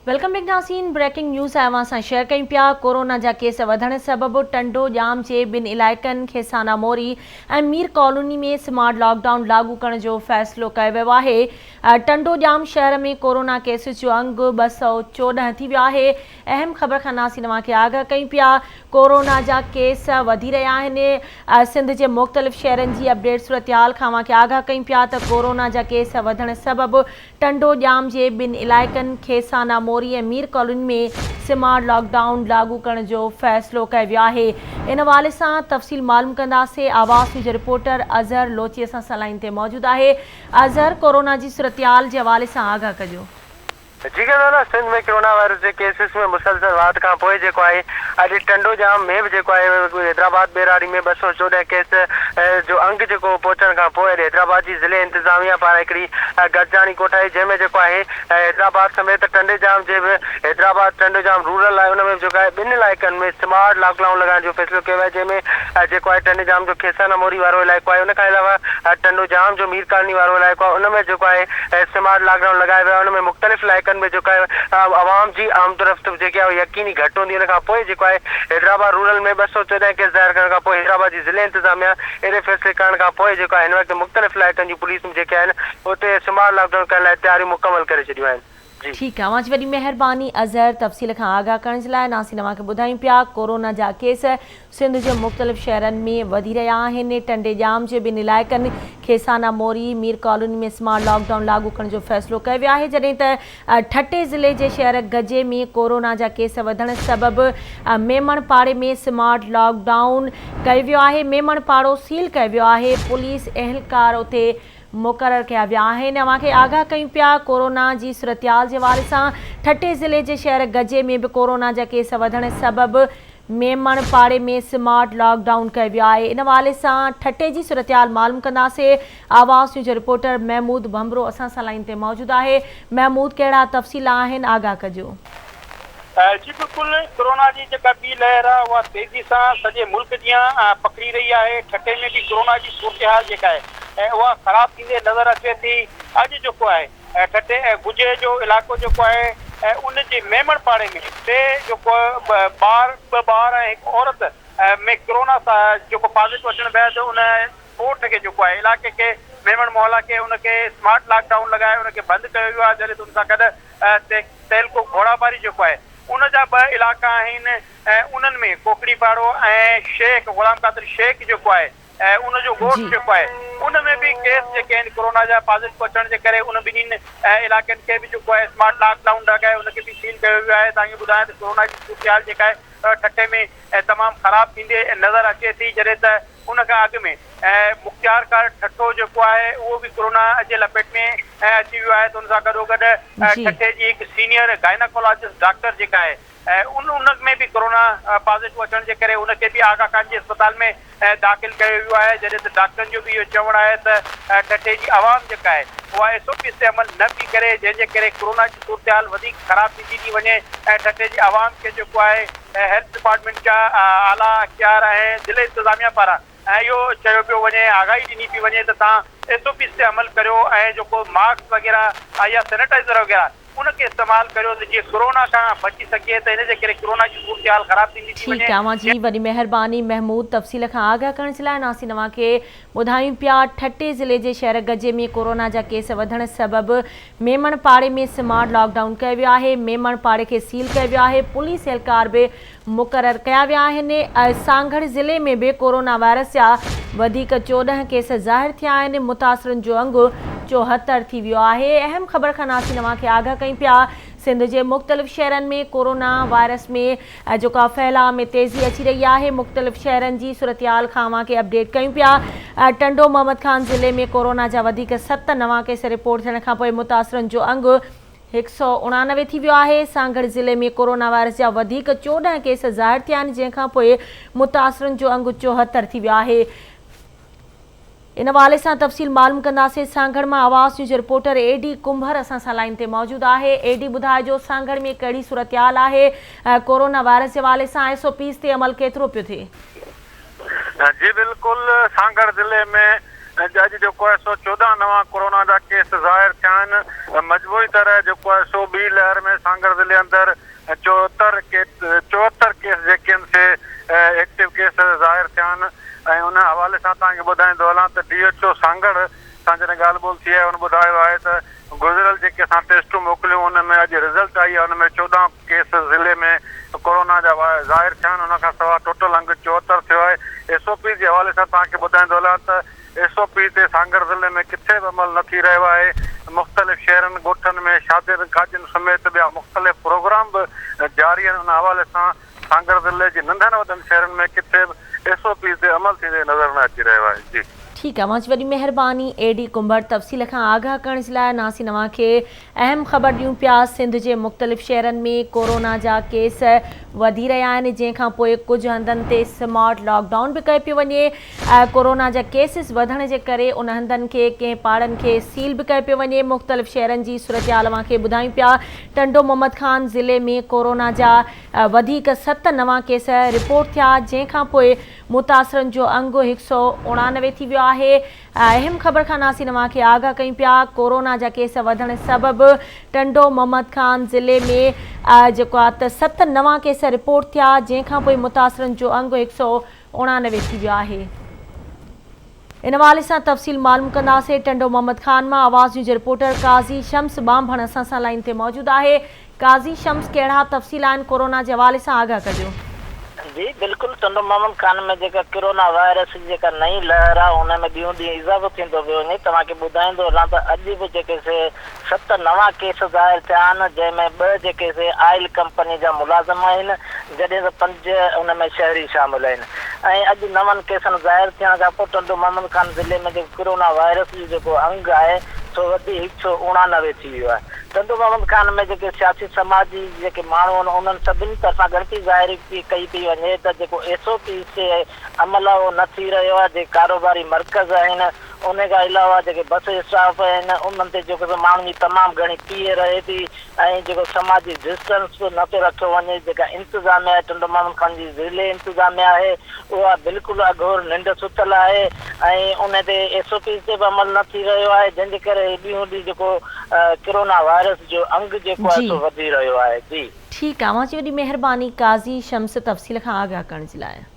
Welcome back ناظرين breaking news اوهان سان شيئر ڪيون پيا ڪورونا جا ڪيس وڌڻ سبب ٽنڊو ڄام جي ٻن علائقن Khesana Mori ۽ Mir colony ۾ smart lockdown لاڳو ڪرڻ جو فيصلو ڪيو ويو آهي ٽنڊو ڄام شهر ۾ ڪورونا ڪيسز جو انگ 214 ٿي ويو آهي اهم خبر کان ناظرين اوهان کي آگاهه ڪيون پيا ڪورونا جا ڪيس وڌي رهيا آهن سنڌ جي مختلف شهرن جي اپڊيٽ صورتحال کان اوهان کي آگاهه ڪيون پيا ته ڪورونا جا ڪيس وڌڻ سبب ٽنڊو ڄام جي ٻن علائقن Khesana Mori ۽ Mir colony ۾ smart lockdown لاڳو ڪرڻ جو فيصلو ڪيو ويو آهي. ان حوالي سان تفصيل معلوم ڪنداسين آواز نيوز جو رپورٽر اظهر لوچي اسان سان لائين تي موجود آهي. اظهر ڪورونا جي صورتحال جي حوالي سان آگاهه ڪجو. جي غزالا سنڌ ۾ ڪرونا وائرس جي ڪيسز ۾ مسلسل واڌ کان پوء جيڪو آهي اڄ ٽنڊو ڄام ۾ به جيڪو آهي حيدرآباد ٻهراڙي ۾ 214 ڪيس جو انگ جيڪو پهچڻ کان پوء اڄ حيدرآباد جي ضلعي انتظاميا پاران هڪڙي گڏجاڻي ڪوٺائي جنهن ۾ جيڪو آهي حيدرآباد سميت ٽنڊي ڄام جي به حيدرآباد ٽنڊو ڄام رورل آهي ان ۾ به جيڪو آهي ٻن علائقن ۾ سمارٽ لاڪ ڊائون لڳائڻ جو فيصلو ڪيو ويو آهي جنهن ۾ جيڪو آهي ٽنڊي ڄام جو کيسانا موري وارو علائقو آهي ان کان علاوه ٽنڊو ڄام جو مير ڪالوني وارو علائقو آهي ان ۾ جيڪو آهي سمارٽ لاڪ ڊائون لڳايو ويو آهي ان ۾ مختلف علائقن ۾ جيڪو آهي عوام جي آمد و رفت جيڪي آهي يقيني گهٽ هوندي ان کان پوء جيڪو آهي حيدرآباد رورل ۾ 214 ڪيس ظاهر ڪرڻ کان پوء حيدرآباد جي ضلعي انتظاميا اهڙي فيصلي ڪرڻ کان پوء جيڪو آهي هن وقت مختلف علائقن جون پوليس جيڪي آهن اتي سمارٽ لاڪ ڊائون ڪرڻ لاء تياريون مڪمل ڪري ڇڏيون آهن. جي. ٺيڪ آ اوهان جي وڏي مهرباني اظهر تفصيل کان آگاهه ڪرڻ جي لاء ناصرين اوهان کي ٻڌايون پيا ڪورونا جا ڪيس سنڌ جي مختلف شهرن ۾ وڌي رهيا آهن ٽنڊي ڄام جي ٻن علائقن Khesana Mori Mir colony ۾ smart lockdown لاڳو ڪرڻ جو فيصلو ڪيو ويو آهي جڏهن ته ٺٽي ضلعي جي شهر گجي ۾ ڪورونا جا ڪيس وڌڻ سبب ميمڻ پاڙي ۾ سمارٽ لاڪ ڊائون ڪيو ويو آهي ميمڻ پاڙو سيل ڪيو ويو آهي پوليس اهلڪار اتي مقرر ڪيا ويا آهن اوهان کي آگاهه ڪيون پيا ڪورونا جي صورتحال جي حوالي سان ٺٽي ضلعي جي شهر گجي ۾ به ڪورونا جا ڪيس وڌڻ سبب ميمڻ پاڙي ۾ سمارٽ لاڪ ڊائون ڪيو ويو آهي ان حوالي سان ٺٽي جي صورتحال معلوم ڪنداسين آواز نيوز جو رپورٽر محمود ڀنڀرو اسان سان لائين تي موجود آهي محمود ڪهڙا تفصيل آهن آگاهه ڪجو. جي بلڪل ڪرونا جي جيڪا ٻي لهر آهي اها تيزي سان سڄي ملڪ جيان پکڙي رهي آهي ٺٽي ۾ به ڪرونا جي صورتحال جيڪا آهي اها خراب ٿيندي نظر اچي ٿي اڄ جيڪو آهي ٺٽي ۽ گجي جو علائقو جيڪو آهي ان جي ميمڻ پاڙي ۾ ٽي جيڪو ٻار ٻه ٻار ۽ هڪ عورت ۾ ڪرونا جيڪو پازيٽو اچڻ بعد ان ڳوٺ کي جيڪو آهي علائقي کي ميمڻ محلا کي ان کي سمارٽ لاڪ ڊائون لڳائي ان کي بند ڪيو ويو آهي جڏهن ته ان سان گڏ تعلقو گهوڙاٻاري جيڪو آهي ان جا ٻه علائقا آهن ۽ انهن ۾ ڪوڪڙي پاڙو ۽ شيخ غلام قادر شيخ جيڪو آهي ان جو ڳوٺ جيڪو آهي ان ۾ به ڪيس جيڪي آهن ڪورونا جا پازيٽو اچڻ جي ڪري ان ٻنهين علائقن کي به جيڪو آهي سمارٽ لاڪ ڊائون لڳائي ان کي به سيل ڪيو ويو آهي تان کي ٻڌايان ته ڪورونا جي صورتحال جيڪا آهي ٺٽي ۾ تمام خراب ٿيندي نظر اچي ٿي جڏهن ته ان کان اڳ ۾ مختيارڪار ٺٽو جيڪو آهي اهو به ڪورونا جي لپيٽ ۾ اچي ويو آهي ته ان سان گڏوگڏ ٺٽي جي هڪ سينيئر گائناڪالاجسٽ ڊاڪٽر جيڪا آهي ان ان ۾ به ڪورونا پازيٽو اچڻ جي ڪري ان کي به آغا خان جي اسپتال ۾ داخل ڪيو ويو آهي جڏهن ته ڊاڪٽرن جو به اهو چوڻ آهي ته ٺٽي جي عوام جيڪا آهي اها ايس او پيز تي عمل نه پئي ڪري جنهن جي ڪري ڪورونا جي صورتحال وڌيڪ خراب ٿيندي ٿي وڃي ۽ ٺٽي جي عوام کي جيڪو آهي هيلٿ ڊپارٽمينٽ جا اعليٰ اختيار ۽ ضلعي انتظاميا پاران اهو چيو پيو وڃي آگاهي ڏني پئي وڃي ته توهان ايس او پيز تي عمل ڪريو ۽ جيڪو ماسڪ وغيره يا سينيٽائيزر وغيره ان کي استعمال ڪريو ته جيئن ڪورونا کان بچي سگهجي ته ان جي ڪري ڪورونا جي صورتحال خراب ٿيندي ٿي ٺيڪ وڃي. آ اوهان جي وڏي مهرباني محمود تفصيل کان آگاهه ڪرڻ جي لاء ناصرين اوهان کي ٻڌايون پيا ٺٽي ضلعي جي شهر گجي ۾ ڪورونا جا ڪيس وڌڻ سبب ميمڻ پاڙي ۾ سمارٽ لاڪ ڊائون ڪيو ويو آهي، ميمڻ پاڙي کي سيل ڪيو ويو آهي، پوليس اهلڪار به مقرر ڪيا ويا آهن، سانگهڙ ضلعي ۾ به ڪورونا وائرس جا وڌيڪ 14 ڪيس ظاهر ٿيا آهن، متاثرن جو انگ 74 ٿي ويو آهي، اهم خبر کان ناصرين اوهان کي آگاهه ڪيون پيا، سنڌ جي مختلف شهرن ۾ ڪورونا وائرس ۾ جيڪا ڦهلاء ۾ تيزي اچي رهي آهي مختلف شهرن جي صورتحال کان اوهان کي اپڊيٽ ڪيون پيا ٽنڊو محمد خان ضلعي ۾ ڪورونا جا وڌيڪ ست نوان ڪيس رپورٽ ٿيڻ کانپوء متاثرن جو انگ 189 ٿي ويو آهي سانگهڙ ضلعي ۾ ڪورونا وائرس جا وڌيڪ 14 ڪيس ظاهر ٿيا آهن جنهن کانپوء متاثرن جو انگ 74 ٿي ويو آهي. ان حوالي سان تفصيل معلوم ڪنداسين سانگهڙ مان آواز نيوز جو رپورٽر اي ڊي ڪنڀر اسان سان لائين تي موجود آهي اي ڊي ٻڌائجو سانگهڙ ۾ ڪهڙي صورتحال آهي ڪورونا وائرس جي حوالي سان ايس او پيز تي عمل ڪيترو پيو ٿئي. جي بلڪل سانگهڙ ضلعي ۾ ۽ اڄ جيڪو آهي سو 14 نوان ڪورونا جا ڪيس ظاهر ٿيا آهن. مجموعي طرح جيڪو آهي سو ٻي لهر ۾ سانگهڙ ضلعي اندر 74 74 ڪيس جيڪي آهن سي ايڪٽو ڪيس ظاهر ٿيا آهن ۽ ان حوالي سان توهان کي ٻڌائيندو هلان ته ڊي ايڇ او سانگهڙ سان جڏهن ڳالهه ٻولهه ٿي آهي ان ٻڌايو آهي ته گذريل جيڪي اسان ٽيسٽون موڪليون ان ۾ اڄ رزلٽ آئي آهي ان ۾ 14 ڪيس ضلعي ۾ ڪورونا جا ظاهر ٿيا آهن ان کان سواء ٽوٽل انگ 74 ٿيو آهي ايس او پيز جي حوالي سان توهان کي ٻڌائيندو هلان ته ايس او پي تي سانگهڙ ضلعي ۾ ڪٿي به عمل نه ٿي رهيو آهي مختلف شهرن ڳوٺن ۾ شادين ڪاڄن سميت ٻيا مختلف پروگرام به جاري آهن ان حوالي سان سانگهڙ ضلعي جي ننڍن وڏن شهرن ۾ ڪٿي به ايس او پيز تي عمل ٿيندي نظر نه اچي رهيو آهي جي. ٺيڪ آ اوهان جي وڏي مهرباني اي ڊي ڪنڀر تفصيل کان آگاهه ڪرڻ جي لاء ناسين اوهان کي اهم خبر ڏيون پيا سنڌ جي مختلف شهرن ۾ ڪورونا جا ڪيس وڌي رهيا آهن جنهن کان پوء ڪجهه هنڌن تي سمارٽ لاڪ ڊائون به ڪيو پيو وڃي ڪورونا جا ڪيسز وڌڻ جي ڪري ان هنڌن کي ڪنهن پاڙن کي سيل به ڪيو پيو وڃي مختلف شهرن جي صورتحال اوهان کي ٻڌايون پيا ٽنڊو محمد خان ضلعي ۾ ڪورونا جا وڌيڪ ست نوان ڪيس رپورٽ ٿيا جنهن کان پوء متاثرن جو انگ 189 ٿي ويو آهي اهم خبر کان ناسين اوهان کي آگاهه ڪيون پيا ڪورونا جا ڪيس وڌڻ سبب ٽنڊو محمد خان ضلعي ۾ جيڪو آهي ته ست نوان ڪيس رپورٽ ٿيا جنهن کان پوء متاثرن جو انگ 189 ٿي ويو آهي. ان حوالي سان تفصيل معلوم ڪنداسين ٽنڊو محمد خان مان آواز نيوز جي رپورٽر قاضي شمس ٻانڀڻ اسان سان لائين تي موجود آهي قاضي شمس ڪهڙا تفصيل آهن ڪورونا جي حوالي سان آگاهه ڪجو. جي بلڪل ٽنڊو محمد خان ۾ جيڪا ڪرونا وائرس جي جيڪا نئين لهر آهي ان ۾ ڏينهون ڏينهن اضافو ٿيندو پيو وڃي توهان کي ٻڌائيندو هلان ته اڄ به جيڪي سي ست نوان ڪيس ظاهر ٿيا آهن جنهن ۾ ٻه جيڪي سي آئل ڪمپني جا ملازم آهن جڏهن ته پنج ان ۾ شهري شامل آهن ۽ اڄ نون ڪيسن ظاهر ٿيڻ کان پوء ٽنڊو محمد خان ضلعي ۾ جيڪو ڪرونا وائرس جو جيڪو انگ آهي سو وڌي 189 ٿي ويو آهي ٽنڊو محمد خان ۾ جيڪي سياسي سماجي جيڪي ماڻهو آهن انهن سڀني طرفان ڳڻتي ظاهر ڪئي پئي وڃي ته جيڪو ايس او پيز تي عمل آهي اهو نه ٿي رهيو آهي جيڪي ڪاروباري مرڪز آهن ان کان علاوه جيڪي بس اسٽاپ آهن انهن تي جيڪو سو ماڻهن جي تمام گهڻي پيهه رهي ٿي ۽ جيڪو سماجي ڊسٽنس به نه ٿو رکيو وڃي جيڪا انتظاميا آهي ٽنڊو محمد خان جي ضلعي انتظاميا آهي اها بلڪل اگهور ننڊ ستل آهي ۽ ان تي ايس او پيز تي به عمل نه ٿي رهيو آهي جنهن جي ڪري هي ڏينهون ڏينهن جيڪو ڪرونا وائرس جو انگ جيڪو آهي سو وڌي رهيو آهي جي. ٺيڪ آ اوهان جي وڏي مهرباني قاضي شمس تفصيل کان آگاهه ڪرڻ جي لاء.